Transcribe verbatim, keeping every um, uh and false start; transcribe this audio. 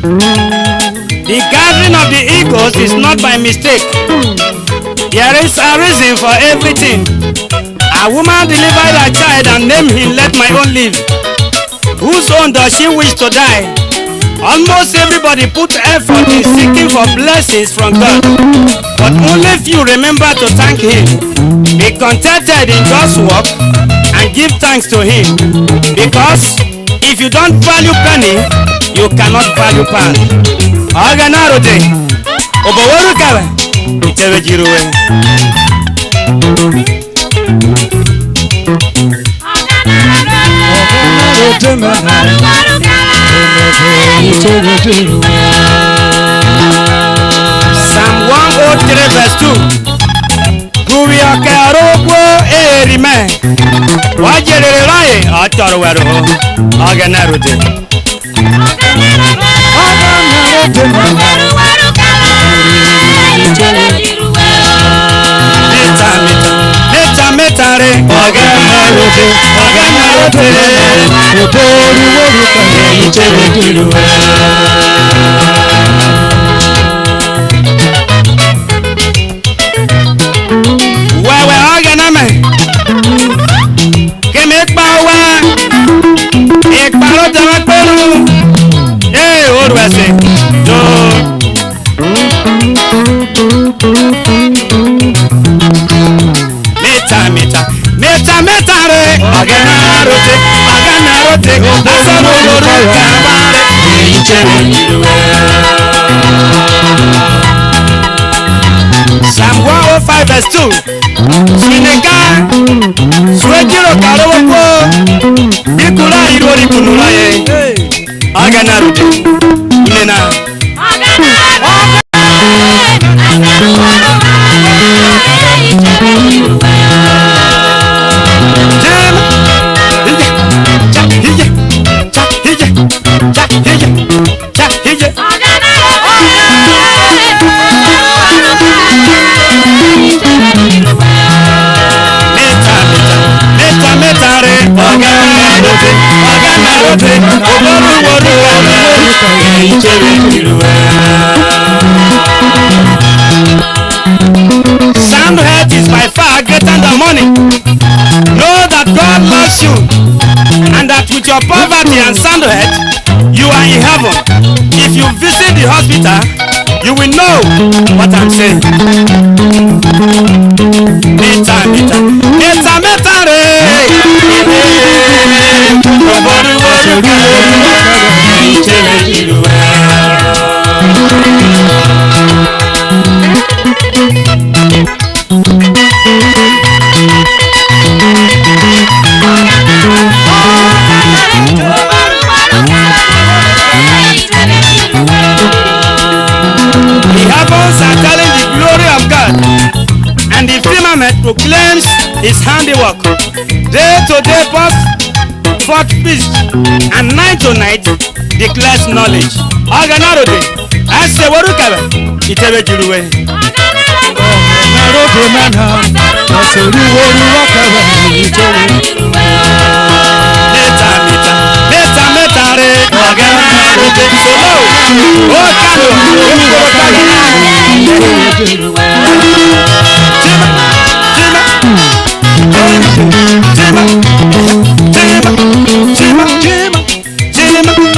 The gathering of the eagles is not by mistake. There is a reason for everything. A woman delivered a child and named him Let My Own Live. Whose own does she wish to die? Almost everybody put effort in seeking for blessings from God, but only few remember to thank Him. Be contented in God's work and give thanks to Him, because if you don't value penny, you cannot value pound. Ọghẹnẹ rode, obo wo ru kẹrẹ, ite we ji ru we. Psalm one oh three verse two. Ghwrẹ ọke ọ ro ohwo eri mẹ, wọ je rere rọye ọ chọrọ wẹ roho. Ọghẹnẹ rode. Meta, meta, meta, meta re, ọghẹnẹ rode, ọghẹnẹ rode, oboru wo ru kẹrẹ ite we ji ru we. Wẹwẹ ọghẹnẹ mẹ, ke me kpa owẹ, ekparo te wẹ kpenu, e oruẹse do. Meta, meta, meta, meta re, ọghẹnẹ rode, ọghẹnẹ rode, asọrọ olori kaba re, eyi chere iruwe. Psalm one oh five verse two. Sineka, suejiro karowo kpo, bikura iruo ri kunu raye. Ọghẹnẹ rode, nena. Meta, meta, meta, meta re, ọghẹnẹ rode, ọghẹnẹ rode, oboru wo ru kẹrẹ ite we iruwe. Sound health is by far greater than money. Know that God loves you, and that with your poverty and sound health, you are in heaven. If you visit the hospital, you will know what I'm saying. Meta, meta, meta, meta re. Oboru wo ru kẹrẹ ite we iruwe. The heavens are telling the glory of God, and the firmament proclaims his handiwork. Day to day bursts forth speech, and night to night declares knowledge. Ọghẹnẹ rode, ẹse wo ru kẹrẹ, ite we ji ru we. Ọghẹnẹ rode nana, ẹse ru wo ru kẹrẹ, ite we. Meta, meta, meta, meta re, ọghẹnẹ rode, solo, o karo, o karo, o karo. Chima, chima, chima, chima, chima, chima.